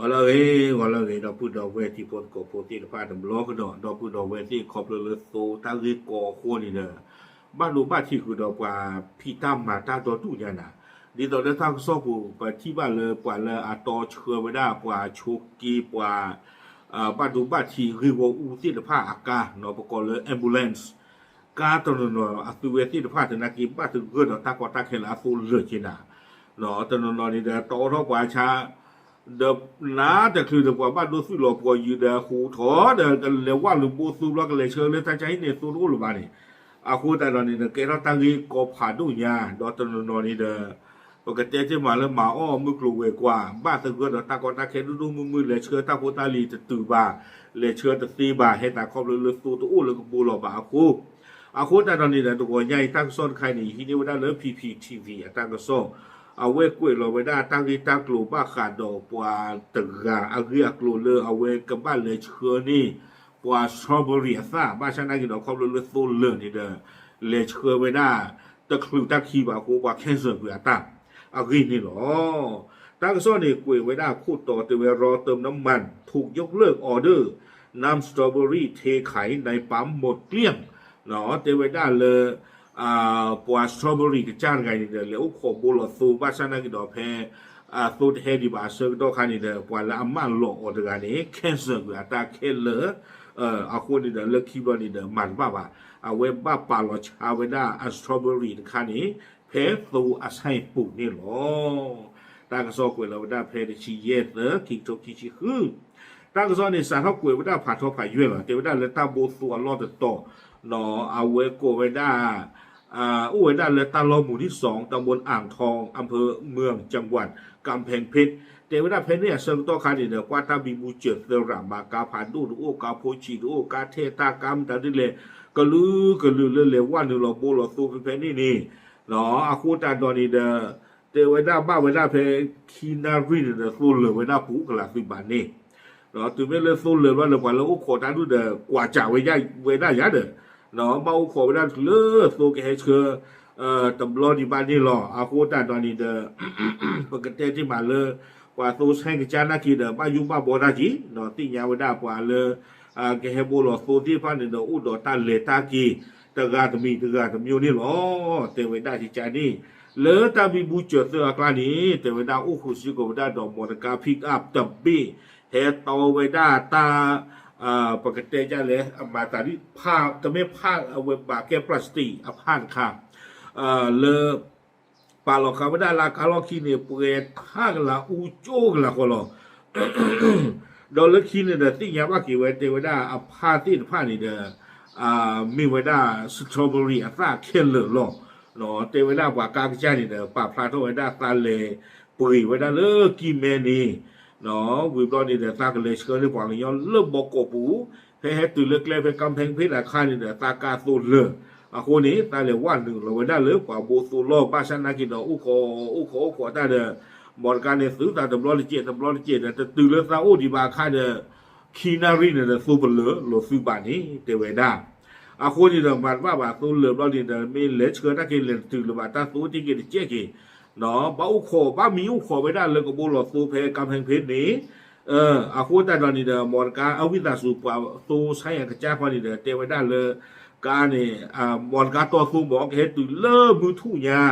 ဂီၤလၢအဂ့ၤ ဂီၤလၢအဂ့ၤ ဒီပုၢ်ဒီဝဲၢ်တံၤဖိသကိးဖိသ့ၣ်တဖၣ်တဘျီကဒီး ဒီပုၢ်ဒီဝဲၢ်သ့ၣ်ခီဖျိလၢသိတၢ်ဂ့ၢ်ကီအဃိန့ၣ်ဒီး ဘၣ်ဒိဘၣ်ထံးဃုာ်ဒီးပှၤဖံးတၢ်မၤတၢ်ဒီဒူၣ်ညါနၤ, ဒ်သိးလၢတၢ်ကစီၣ်ပူၤ ပထံၣ်ဘၣ်လၢပှၤလၢအတီဆှၢဝဲဒၣ်ပှၤဆိးက့ပှၤ ဘၣ်ဒိဘၣ်ထံးဂ့ၢ်ဂီၢ်အူသ့ၣ်တဖၣ်အကါ ပကိးလၢ ambulance ကါတနီၤနီၤအသုဝဲသ့ၣ်တဖၣ်သနာ်က့ ဘၣ်သဂၢၢ်ဒီးတၢ်ကီတၢ်ခဲလၢအသိလၢာ်က့နၤ, တနီၤနီၤန့ၣ်ဒီး တီထီၣ်ပှၤဆါ ဒီးနါတချုးဒီးပှၤဘၣ်ဒိသူၣ်လီၤပှီၤယုာ်ဒီးဟူးထီၣ်ဒီး ကလဲၤဝၢ်လူၤဘိသူဘျီ ကလဲၤဆှၢလၢတၢ်ကၢဟံၣ်န့ၣ် သိတအိၣ်လၢၤဘၣ်န့ၣ်, အဃိသတးဒီးန့ၣ်ဒီး ကဲထီၣ်တၢ်ဂ့ၢ်ကီဖးဒိၣ်ညါ ဒီးတနီၤနီၤန့ၣ်ဒီး ပကတဲတ့ၢ်မးလၢမၤအီၣ်မုၢ်ကျိၤဝဲၤကွာ် ဘၣ်သဂၢၢ်ဒီးတၢ်ကီတၢ်ခဲဒိၣ်ဒိၣ်မုၢ်မုၢ် လဲၤဆှၢတၢ်ဖိတၢ်လံၤတတုၤဘၣ်, လဲၤဆှၢတသ့ဘၣ် ဟဲသးခီဖျိလၢသိတအိၣ်လၢကဘိလီၤဘၣ်အဃိ, အဃိသတးဒီးန့ၣ်ဒီး တဂီၤညါအံၤတၢ်ကစီၣ်တခါအံၤန့ၣ် ယဟံးန့ၢ်ဝဲဒၣ်လၢ P P T V အတၢ်ကစီၣ်, အဝဲကွဲးလီၤဝဲဒၣ်တၢ်ဂ့ၢ်တၢ်ကျိၤဘၣ်ဃးဒီးပှၤတဂၤအဂ့ၢ်အကျိၤလၢအဝဲကဘၣ်လဲၤဆှၢန့ၢ် ပှၤ strawberry အသၣ် ဘၣ်ဆၣ်နာ်က့ဒီး ခီဖျိလၢသိလၢာ်န့ၣ်ဒီး လဲၤဆှၢဝဲဒၣ် တချုးတၢ်ခံဘၣ်အဃိ ပှၤ cancel ကွံာ်အတၢ်အဂ့ၢ်န့ၣ်လီၤ. တၢ်ကစီၣ်န့ၣ် ကွဲးဝဲဒၣ်ခိၣ်တီတဲဝဲ ร้านเติมน้ำมันถูกยกเลิกออเดอร์นำสตรอเบอรี่เทขายในปั๊มหมดเกลี้ยง တဲဝဲဒၣ်လၢ ပှၤ strawberry ကစၢ်တဂၤန့ၣ်ဒီး လဲၤအိၣ်ခိးဘိလီၤသိ ဘၣ်ဆၣ်နာ်က့ဒီးဖဲ သိတဟဲဒံးဘၣ်အဆၢကတီၢ်ခါန့ၣ်ဒီး ပှၤလၢအမၢလီၤအီၤတဂၤန့ၣ် cancel ကွံာ်အတၢ်ခဲလၢာ်, အဃိန့ၣ်ဒီး လၢခံဘျီန့ၣ်ဒီး မၤတဘၣ်ဘၣ်, အဝဲဘၣ်ပာ်လီၤဆါဝဲဒၣ်အ strawberry တခါန့ၣ် ဖဲသိအဆၣ်ပူၤန့ၣ်လီၤ. တၢ်ကစီၣ်ကွဲးလီၤဝဲဒၣ်ဖဲတဆံယဲၢ်သၢ ခံကထိခံဆံဃု တၢ်ကစီၣ်န့ၣ် စးထီၣ်ကွဲးဝဲဒၣ်ဖးထီဖးယွဲၢ်လီၤ. တဲဝဲဒၣ်လၢတၢ်ဘိသူအလီၢ်တတီၤ, အဝဲကိးဝဲဒၣ် အိၣ်ဝဲဒၣ်လၢတၢ်လီၢ်မူၤနံၣ်စီၤ ตำบลอ่างทอง อำเภอเมือง จังหวัดกำแพงเพชร တဲဝဲဒၣ်ဖဲန့ၣ်အဆၢကတီၢ်ခါန့ၣ်ဒီး ကွၢ်တၢ်ဘံဘူစၢၤသၢရၣ်မး ကါဖးဒိၣ်တအိၣ် ကါဖိဆံးတအိၣ် ကါထဲၣ်တၢ်ကါမတၤဒ်လဲၣ် ကလုာ်ကလုာ်လၢလဲၤဝဲနုာ်လီၤဘိလီၤသိဖဲဖဲန့ၣ်န့ၣ်, အဃိသတးဒီးန့ၣ်ဒီး တဲဝဲဒၣ်ဘၣ်ဝဲဒၣ်ဖဲခံနၣ်ရံၣ်န့ၣ်ဒီး သိလၢာ်ဝဲဒၣ်ပူၤကလးသုးဘၣ်န့ၣ်, တုၤမ့ၢ်လၢသိလၢာ်ဘျီဒီး ပှၤလၢအိၣ်ခိးတၢ်ဒုၣ်ဒီး ကွၢ်စးဝဲဒၣ်ယၤဒီး ဘၣ်အိၣ်ခိးဝဲဒၣ်တချုးလၢသိကဟဲဆှၢ တဘျီဒံးဘၣ်န့ၣ်လီၤ. အဃိသတးဒီးန့ၣ်ဒီး ပကတဲတ့ၢ်မးလၢ ပှၤသိဆဲကစၢ်နာ်က့ဒီး ဘၣ်ယိၣ်ဘၣ်ဘီတၢ်က့ၤ ဒီးသ့ၣ်ညါဝဲဒၣ်ပှၤလၢ ကဟဲဘိလီၤသိသ့ၣ်တဖၣ်န့ၣ်ဒီး အိၣ်ဒီးတၢ်လဲၤတၢ်က့ၤ တဂၤတမံၤတဂၤတမံၤန့ၣ်လီၤ. တဲဝဲဒၣ်ကကန့ၣ် လၢတၢ်ဘံဘူစၢၤသၢအကျါန့ၣ် တဲဝဲဒၣ်အိၣ်ဃုာ်စ့ၢ်ကီးဝဲဒၣ်ဒီး မော်တော်ကား pickup တဘ့ၣ် ဟဲတီဝဲဒၣ်တၢ် ပကတဲဒ်လဲၣ် အမၤသးဒ် တမ့ၢ်ဖးအဝဲဘၣ်ကဲ plastic အဖးတခါ လၢ ပာ်လီၤဃာ်ဝဲဒၣ်လၢကါလီၢ်ခံန့ၣ် ပှဲၤထးကလးအူကၠိကလးဃီလီၤ. ဒီးလၢခံန့ၣ်ဒီး သ့ၣ်ညါဘၣ်က့ၤဝဲ တဲဝဲဒၣ်အဖးသ့ၣ်တဖၣ်န့ၣ်ဒီး မ့ၢ်ဝဲဒၣ် strawberry အသၣ်ခဲလၢာ်လီၤ. တဲဝဲဒၣ်ပှၤကါကစၢ်န့ၣ်ဒီး ပာ်ဖျါထီၣ်ဝဲဒၣ်သးလဲၤပှ့ၤဝဲဒၣ်လၢကံၢ်မဲန့ၣ် ဝံၤဘျီန့ၣ်ဒီး သးကလဲၤဆှၢန့ၢ်ပှၤကညီလၢဘီကီးပူၤ ဖဲဟဲတုၤလၢကျဲဖဲ ကၣ်ဖဲၣ်ဖ့ၣ် အခါန့ၣ်ဒီး သးကါသိလၢာ် အဃိန့ၣ် သးလဲၤဝဲနုာ်လီၤဝဲဒၣ်လၢပှၤဘိသိလီၢ် ဘၣ်ဆၣ်နာ်က့ဒီး အိၣ်ခိးအိၣ်ခိးအိၣ်ခိးတၢ်ဒီး မော်တော်ကား န့ၣ်သုးသးတဘျီတကဲး တဘျီတကဲးဒီး တတုၤလၢသးအိၣ်ဒံးဘၣ်အခါဒီး ခံနၣ်ရံၣ်န့ၣ်ဒီး သိပလၢာ်လိာ်သုးဘၣ်န့ၣ် တဲဝဲဒၣ်. အဃိန့ၣ်ဒီး မၤတဘၣ်ဘၣ်သိလၢာ်ဘျီန့ၣ်ဒီး မ့ၢ်လဲၤဆှၢတၢ်က့ၤလဲၤတတုၤလၢၤဘၣ် တၢ်သိတ့ၢ်က့ၤတကဲးက့ၤ ဘၣ်အိၣ်ခိး ဘၣ်မံအိၣ်ခိးဝဲဒၣ်လၢကဘိလီၤသိဖဲ ကၣ်ဖဲၣ်ဖ့ၣ် န့ၣ် အဃိသတးဒီးန့ၣ်ဒီး မော်တော်ကား အဝံသးစူၤ ပှၤသိဆဲကစၢ်ဃီန့ၣ်ဒီး တဲဝဲဒၣ်လၢ ကါန့ၣ် မော်တော်ကား တီသိမး ကဟဲတုၤလၢမုၢ်ထူၣ်ညါ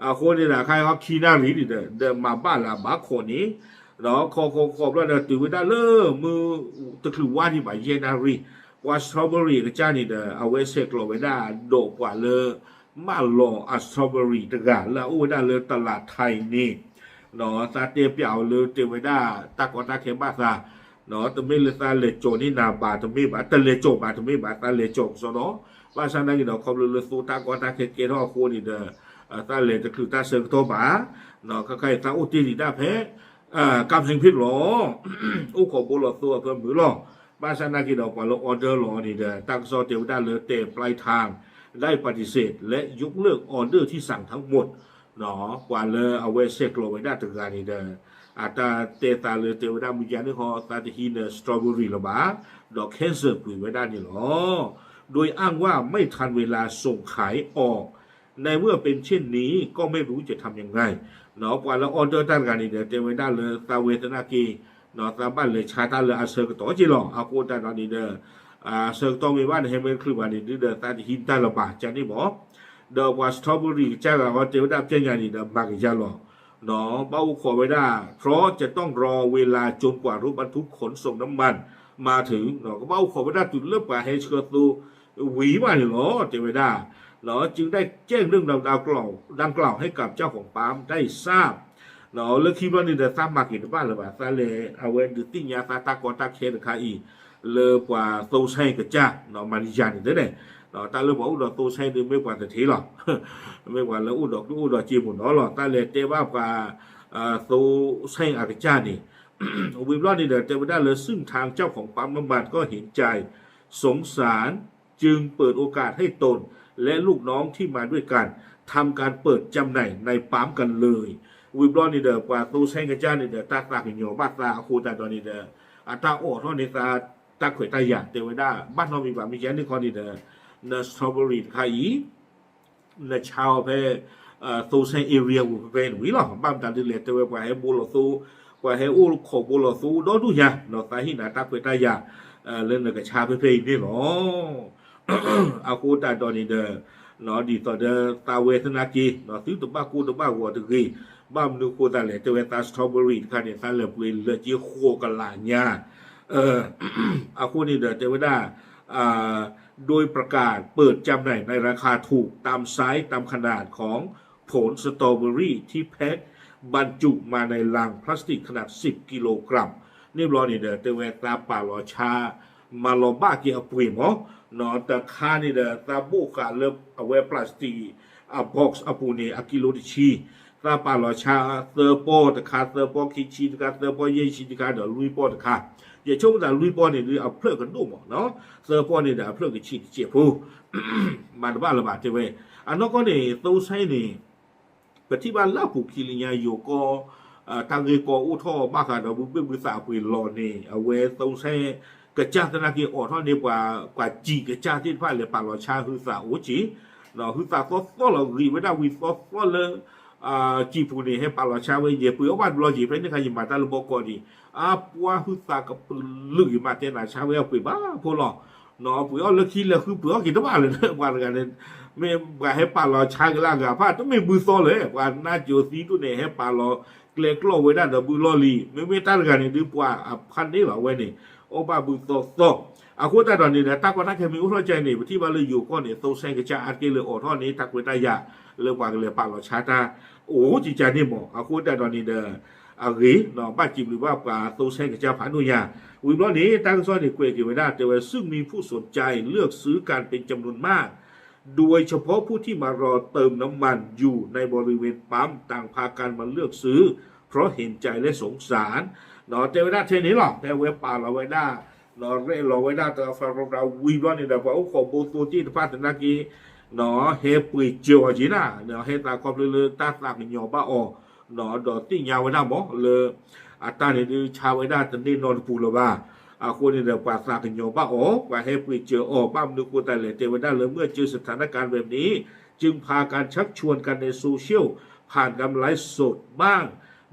အဃိန့ၣ်ဒီး အခါအံၤခံနၣ်ရံၣ်န့ၣ်ဒီး ဒီးမၤဘၣ်လၢအဘၣ်ခိးန့ၣ် ဒီးခိးခိးခိးဘျီဒီး တုၤဝဲဒၣ်လၢမုၢ်တချုးဝါဒံးဘၣ်ယဲၢ်နၣ်ရံၣ် ပှၤ strawberry အကစၢ်န့ၣ်ဒီး အဝဲဆဲးကျိးဝဲဒၣ်ဒီးပှၤလၢ မၢလီၤအ strawberry တဂၤလၢအအိၣ်ဝဲဒၣ်လၢတလးထါအံၤန့ၣ် သးတဲပျးအီၤလၢတဲဝဲဒၣ်တၢ်ကီတၢ်ခဲဘၣ်သး တမ့ၢ်လၢသးလဲၤကၠီၤန့ၢ်နၤဘၣ်တမ့ၢ်ဘၣ် တလဲၤကၠီၤဘၣ်တမ့ၢ်ဘၣ် သးလဲၤကၠီၤကစီဒီ ဘၣ်ဆၣ်နာ်က့ဒီး ခီဖျိလၢသိတၢ်ကီတၢ်ခဲကဲထီၣ်အဃိန့ၣ်ဒီး သးလဲၤတချုးတၢ်ဆၢကတီၢ်ဘၣ် ခဲခါအံၤသးအိၣ်တ့ၢ်ဒံးဒၣ်ဖဲ ကၣ်ဖဲၣ်ဖ့ၣ်လီၤ အိၣ်ခိးဘိလီၤသိအဖၢမုာ်လီၤ. ဘၣ်ဆၣ်နာ်က့ဒီး ပှၤလၢ order လီၤန့ၣ်ဒီး တၢ်ကစီၣ်တဲဝဲဒၣ်လၢ แต่ปลายทางได้ปฏิเสธและยกเลิกออเดอร์ที่สั่งทั้งหมด ပှၤလၢအဝဲဆဲးကျိးဝဲဒၣ်တဂၤန့ၣ်ဒီး အတၢ်တဲသးလၢတဲဝဲဒၣ် မုၢ်ယါန့ၣ်ဃီ သးတဟံးနၤ strawberry လၢၤဘၣ် ဒီး cancel ကွံာ်ဝဲဒၣ်န့ၣ်လီၤ. โดยอ้างว่าไม่ทันเวลาส่งขายออก ในเมื่อเป็นเช่นนี้ก็ไม่รู้จะทำยังไง ပှၤလၢ order တၢ်တဂၤန့ၣ်ဒီး တဲဝဲဒၣ်လၢသးဝဲသနာ်က့ သးဘၣ်လဲၤဆါတၢ်လၢအဆၢကတီၢ်က့လီၤ. အဃိသတးဒီးန့ၣ်ဒီး အဆၢကတီၢ်မ့ၢ်ဘၣ်န့ၣ် ဟဲမ့ၢ်တချုးဘၣ်န့ၣ် ဒုဒီးသးတဟံးတၢ်လၢၤဘၣ် ကန့ၣ်မ့ၢ် ဒီးပှၤ strawberry ကစၢ်ဂၤဃီတဲဝဲဒၣ်ပျဲညါန့ၣ်ဒီး မၤကယၤလီၤ ဘၣ်အိၣ်ခိးဝဲဒၣ် เพราะจะต้องรอเวลาจนกว่ารถบรรทุกขนส่งน้ำมันมาถึง ကဘၣ်အိၣ်ခိးဝဲဒၣ်တုၤလၢပှၤဟဲဆှၢသိဝံၤဘၣ်န့ၣ်လီၤ တဲဝဲဒၣ် จึงได้แจ้งเรื่องดังกล่าวให้กับเจ้าของปั๊มได้ทราบ လၢခံဘျီန့ၣ်ဒီး သးမၤက့ၤတဘၣ်လၢၤဘၣ် သးလဲၤ အဝဲဒုးသ့ၣ်ညါသးတၢ်ကီတၢ်ခဲတခါအံၤ လၢပှၤသိဆဲကစၢ် မၤနံၤယၤန့ၣ်တဲန့ၣ် တၢ်လၢပှၤအိၣ်ဒီးသိဆဲဒုးမ့ၢ်ပှၤတထ့လီၤ မ့ၢ်ပှၤလၢအိၣ်ဒီးကျိၣ်အိၣ်ဒီးစ့မ့ၢ်နီၤလီၤ တၢ်လဲၤတဲဘၣ်ပှၤ သိဆဲအကစၢ်န့ၣ် ဝံၤဘျီန့ၣ်ဒီး တဲဝဲဒၣ်လၢ ซึ่งทางเจ้าของปั๊มน้ำมันก็เห็นใจ สงสาร จึงเปิดโอกาสให้ตนและลูกน้องที่มาด้วยกันทำการเปิดจำหน่ายในปั๊มกันเลย ဝံၤဘျီန့ၣ်ဒီး ပှၤသိဆဲကစၢ်န့ၣ်ဒီး တၢ်သးကညီၤဘၣ်သးအဃိသတးဒီးန့ၣ်ဒီး အတၢ်အိးထီၣ်န့ၢ်သး တၢ်ခွဲးတၢ်ယာ်တဲဝဲဒၣ် ဘၣ်နီတမံၤဘၣ် မ့ၢ်ကန့ၣ်ခီန့ၣ်ဒီး န strawberry တခါအံၤ နဆါအီၤဖဲ သိဆဲ area ပူၤဖဲဖဲအံၤန့ၣ်ဝံၤလီၤ ဘၣ်မတၤဒ်လဲၣ် တဲဝဲပှၤဟဲဘိလီၤသိ ပှၤဟဲအိၣ်ခိးဘိလီၤသိဒီဒူၣ်ညါ ဒီးသးဟ့ၣ်နၤတၢ်ခွဲးတၢ်ယာ် လၢနကဆါဖဲဖဲအံၤန့ၣ်လီၤ အဃိသတးဒီးန့ၣ်ဒီး ဒ်သိးဒီးသးဝဲသနာ်က့ သုတဘၣ်ကိၢ်တဘၣ်ဂီၤတဂ့ၤ ဘၣ်မနုၤဃိသတးလဲၣ် တဲဝဲသး strawberry တခါန့ၣ် သးလဲၤပှ့ၤလၢက့ဃိးကလးညါ အဃိန့ၣ်ဒီး တဲဝဲဒၣ် โดยประกาศเปิดจำหน่ายในราคาถูกตามไซส์ตามขนาดของ ผลสตรอเบอรี่ที่แพ็คบรรจุมาในลังพลาสติกขนาดสิบกิโลกรัม န့ၣ်ဘျီန့ၣ်ဒီး တဲဝဲသးပာ်လီၤဆါ မၤလီၤဘၣ်က့ၤအပှ့ၤမး တခါန့ၣ်ဒီး သးဘိၣ်ဃာ်လၢအဝဲ plastic အ box အပူၤန့ၣ် အကံလိတဆံ သးပာ်လီၤဆါ သၢပီၢ်တခါ သၢပီၢ်ခံဆံတခါ သၢပီၢ်ယဲၢ်ဆံတခါဒီးလွံၢ်ပီၢ်တခါ ယဆိကမိၣ်သးလွံၢ်ပီၢ်န့ၣ်ဒုးအဖျၢၣ်ကဒိၣ်မး သၢပီၢ်န့ၣ်ဒီးအဖျၢၣ်ကဆံးတစဲးဖိ မၤတဘၣ်လၢၤဘၣ်တဲဝဲ အနီၢ်ကီၢ်န့ၣ် သိဆဲန့ၣ် ပထံၣ်ဘၣ်လၢအပူၤခံလံညါယိၤကီၢ် တၢ်ဂ့ၢ်ကီအိၣ်ထီၣ်ဘၣ်ဃးဒီးဘုဘ့ၣ်ဘုသးအပှ့ၤလီၤန့ၣ် အဝဲသိဆဲကစၢ်သနာ်က့အိးထီၣ်န့ၢ်ပှၤ ပှၤစံးကစၢ်သ့ၣ်တဖၣ်လဲၤပာ်လီၤဆါဟုသးအိၣ်က့ၤ ဟုသးသီသီလီၤဂ့ၤဝဲဒၣ်ဝံၤသီသီလၢ စံာ်ပူၤန့ၣ် ဟဲပာ်လီၤဆါဝဲ ယပှ့ၤအီၣ်ဘၣ်တဘျီက့ၤ ဖဲန့ၣ်ခါယမၤတၢ်လၢဘီကီးဒံး အပှၤဟုသးကပုာ်လုာ်ဂ့ၤမး တဲနၤဆါဝဲအပှ့ၤဘၣ်ဖိလီၤ ပှ့ၤအီၣ်လၢခံလဲၤဃုပှ့ၤအီၣ်က့ၤတဘၣ်လၢၤ ပှၤတဂၤန့ၣ် မ့ၢ်ပှၤဟဲပာ်လီၤဆါက့ၤလၢအဂၤဖၣ် တမ့ၢ်ဘုသီလဲၣ် ပှၤနၢ်စိၤသံဒိၣ်န့ၣ် ဟဲပာ်လီၤကျဲကျီၢ်ဝဲဒၣ်ဒီးဘုလီၢ်လံၤ မ့မ့ၢ်တၢ်တဂၤန့ၣ်ဒုးပှၤအဖးန့ၣ်လီၤဝဲန့ၣ် အီၣ်ဘၣ်ဘုသီသီ အဃိသတးဒီးန့ၣ်ဒီး တၢ်ကီတၢ်ခဲမ့ၢ်အိၣ်ထီၣ်ကဲန့ၣ် ပထံၣ်ဘၣ်လၢယိၤကီၢ်န့ၣ် သိဆဲကစၢ်အါတက့ၢ်လၢအိးထီၣ်န့ၢ် တၢ်ခွဲးတၢ်ယာ် လၢပှၤကလဲၤပာ်လီၤဆါတၢ် အိၣ်ကကန့ၣ်မး အဃိသတးဒီးန့ၣ်ဒီး အဂ့ၤ ဘၣ်စံးဘျုးဘၣ်ပှၤသိဆဲကစၢ်ဖးဒိၣ်ညါ ဝံၤဘျီန့ၣ် တၢ်ကစီၣ်န့ၣ်ကွဲးက့ၤဝဲဒၣ် တဲဝဲ ซึ่งมีผู้สนใจเลือกซื้อกันเป็นจำนวนมาก โดยเฉพาะผู้ที่มารอเติมน้ำมันอยู่ในบริเวณปั๊มต่างพากันมาเลือกซื้อ เพราะเห็นใจและสงสาร တဲဝဲဒၣ်ထဲန့ၣ်လီၤ ဖဲအဝဲပာ်လီၤဝဲဒၣ် ရဲၣ်လီၤဝဲဒၣ်တၢ်ဖးရၤရၤဝံၤဘျီန့ၣ်ဒီး ပှၤအိၣ်ခိးဘိသိသ့ၣ်တဖၣ်သနာ်က့ ဟဲပှ့ၤစၢၤအီၤက့ၤနၤ ဟဲသးခီဖျိလၢတၢ်သးကညီၤဘၣ်အီၤ ဒီးသ့ၣ်ညါဝဲဒၣ်မးလၢ အတၢ်န့ၣ်ဒုးဆါဝဲဒၣ်တန့ၢ်နီတပူၤလၢၤဘၣ်. အဃိန့ၣ်ဒီး ပှၤသးကညီၤဘၣ်အီၤ ပှၤဟဲပှ့ၤစၢၤအီၤ ဘၣ်မနုၤဃိသတးလဲၣ် တဲဝဲဒၣ်လၢ เมื่อเจอสถานการณ์แบบนี้ จึงพากันชักชวนกันในโซเชียล ผ่านการไลฟ์สดบ้าง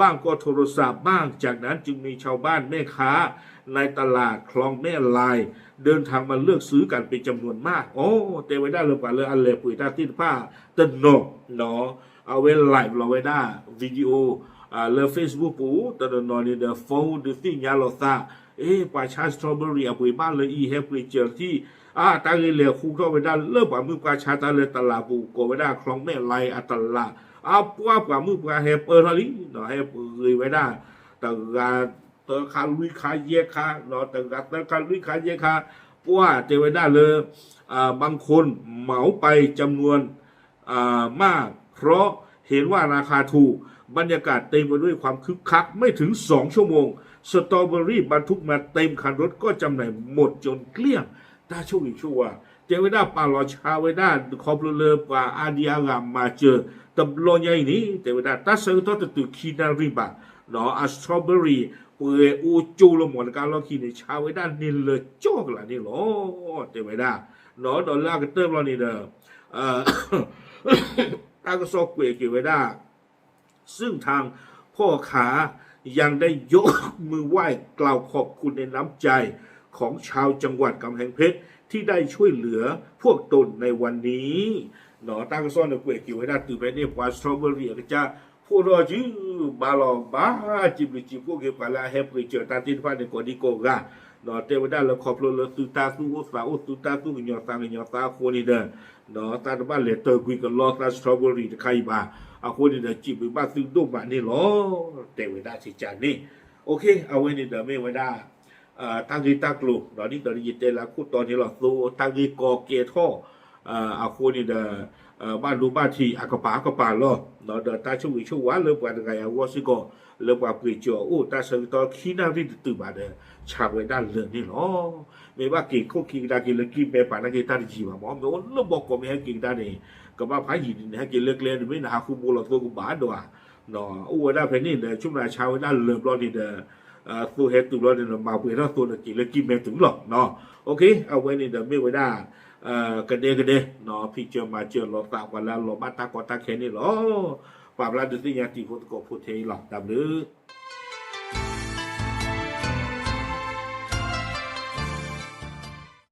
บ้างก็โทรศัพท์บ้าง จากนั้นจึงมีชาวบ้านแม่ค้าในตลาดคลองแม่ลาย เดินทางมาเลือกซื้อกันเป็นจำนวนมาก အိ တဲဝဲဒၣ်လၢပှၤလၢအလဲၤပှ့ၤတၢ်သ့ၣ်တဖၣ်တနီၤ အဝဲ live လီၤဝဲဒၣ် video လၢ Facebook ပူၤ တနီၤနီၤန့ၣ်ဒီး phone ဒုးသ့ၣ်ညါလိာ်သး အ့ ပှၤဆါ strawberry အပှ့ၤဘၣ်လၢအံၤ ဟဲပှ့ၤစၢၤထံၣ် အတၢ်ဂ့ၢ်လဲၤဃူထီၣ်ဝဲဒၣ်လၢပှၤမုၣ်ပှၤဆါတၢ်လၢတလးပူၤ ကိးဝဲဒၣ် คลองแม่ลาย အတလး အပှၤပှၤမုၣ်ပှၤဟဲပၢၢ်ထီၣ်လံ ဟဲပှ့ၤဝဲဒၣ် တဂၤသၢခါလွံၢ်ခါယဲၢ်ခါ တဂၤသၢခါလွံၢ်ခါယဲၢ်ခါ ပှၤတဲဝဲဒၣ်လၢ บางคนเหมาไปจำนวน มากเพราะเห็นว่าราคาถูก บรรยากาศเต็มไปด้วยความคึกคัก ไม่ถึงสองชั่วโมง สตรอเบอรี่บรรทุกมาเต็มคันรถก็จำหน่ายหมดจนเกลี้ยง တၢ်ဆိၣ်ဂ့ၤဆိၣ်ဝါ တဲဝဲဒၣ်ပာ်လီၤဆါဝဲဒၣ် ခီဖျိလၢပှၤအါဒံအါဂၤမၤစၢၤ တဘျီညါအံၤန့ၣ် တဲဝဲဒၣ် တၢ်ဆၢကတီၢ်တတုၤခံနၣ်ရံၣ်ဘၣ် အ strawberry ပှဲၤအိၣ်ကၠိလၢမီတကါလီၢ်ခံန့ၣ် ဆါဝဲဒၣ်န့ၢ်လၢကၠီကလးန့ၣ်လီၤ တဲဝဲဒၣ် ဒီးလၢအကတၢၢ်ဘျီန့ၣ်ဒီး တၢ်ကစီၣ်ကွဲးက့ၤဝဲဒၣ် ซึ่งทางพ่อค้า ยังได้ยกมือไหว้กล่าวขอบคุณในน้ำใจของชาวจังหวัดกำแพงเพชรที่ได้ช่วยเหลือพวกตนในวันนี้ တၢ်ကစီၣ်န့ၣ်ကွဲးက့ၤဝဲဒၣ်တုၤဖဲန့ၣ် ပှၤ strawberry အကစၢ် ဖှိၣ်ထီၣ်စု ဘါလီၤဘါ စံးဘျုးစံးဖှိၣ်က့ၤပှၤလၢအဟဲပှ့ၤစၢၤတၢ်သ့ၣ်တဖၣ်န့ၣ် ကိးဒံကိးဂၤ တဲဝဲဒၣ်လၢခီဖျိလၢသုတၢ်သူၣ်အိၣ်သးအိၣ် သုတၢ်သူၣ်ကညီၤသးကညီၤသးအဃိန့ၣ်ဒီး သးတဘၣ်လဲၤတၢၢ်ကွံာ်ကလီသး strawberry တခါအံၤဘၣ်. အဃိန့ၣ်ဒီး စံးဘျုးဘၣ်သုဒိၣ်မးန့ၣ်လီၤ တဲဝဲဒၣ်စ့ၢ်ကီးန့ၣ်. အဝဲန့ၣ်ဒီးမ့ၢ်ဝဲဒၣ် တၢ်ဂ့ၢ်တၢ်ကျိၤ ဒ်သိးယတဲလၢခိၣ်တီန့ၣ်လီၤ သိတၢ်ဂ့ၢ်ကီကဲထီၣ် အဃိန့ၣ်ဒီး ဘၣ်ဒိဘၣ်ထံးအကပၤကပၤလီၤ. ဒီးတၢ်ဆိၣ်ဂ့ၤဆိၣ်ဝါလၢပှၤတဂၤအံၤအဂီၢ်စ့ၢ်ကီး လၢပှၤပှ့ၤစၢၤအအိၣ် တၢ်ဆၢကတီၢ်ခံနၣ်ရံၣ်တတုၤဘၣ်ဒီး ဆါဝဲဒၣ်လၢာ်န့ၣ်လီၤ. မ့ၢ်ဘၣ်က့ၤခိၣ်ခံကဒါက့ၤလၢကံၢ်မဲပာ်နာ်က့ၤတၢ်တယံၤဘၣ်မး မ့ၢ်အိၣ်လၢဘီကီးမ့ၢ်ဟဲက့ၤကဒါန့ၣ် ကဘၣ်ဖးယံာ်ဒ်န့ၣ် ဟဲက့ၤလၢကျဲတမ့ၢ်နဟးဃုဘိလီၤသိကဘၣ်ဒိဧါ အိၣ်ဝဲဒၣ်ဖဲန့ၣ်ဒီး ဆိကမိၣ်ဆါဝဲဒၣ်လၢာ်ဘျီန့ၣ်ဒီး သိဟဲတုၤဘျီန့ၣ်ဒီး မၤပှဲၤထီၣ်သိဒီးက့ၤလၢကံၢ်မဲတုၤလီၤ. အဝဲန့ၣ်ဒီးမ့ၢ်ဝဲဒၣ် ကဒဲကဒဲ ဖံးစၢၤမၤစၢၤလီၤသးပှၤလၢအလီၤဘၣ်တၢ်ကီတၢ်ခဲန့ၣ်လီၤ. ပာ်ဖျါဒုးသ့ၣ်ညါတံၤဖိသကိးဖိထဲအံၤလီၤ. တၢ်ဘျုး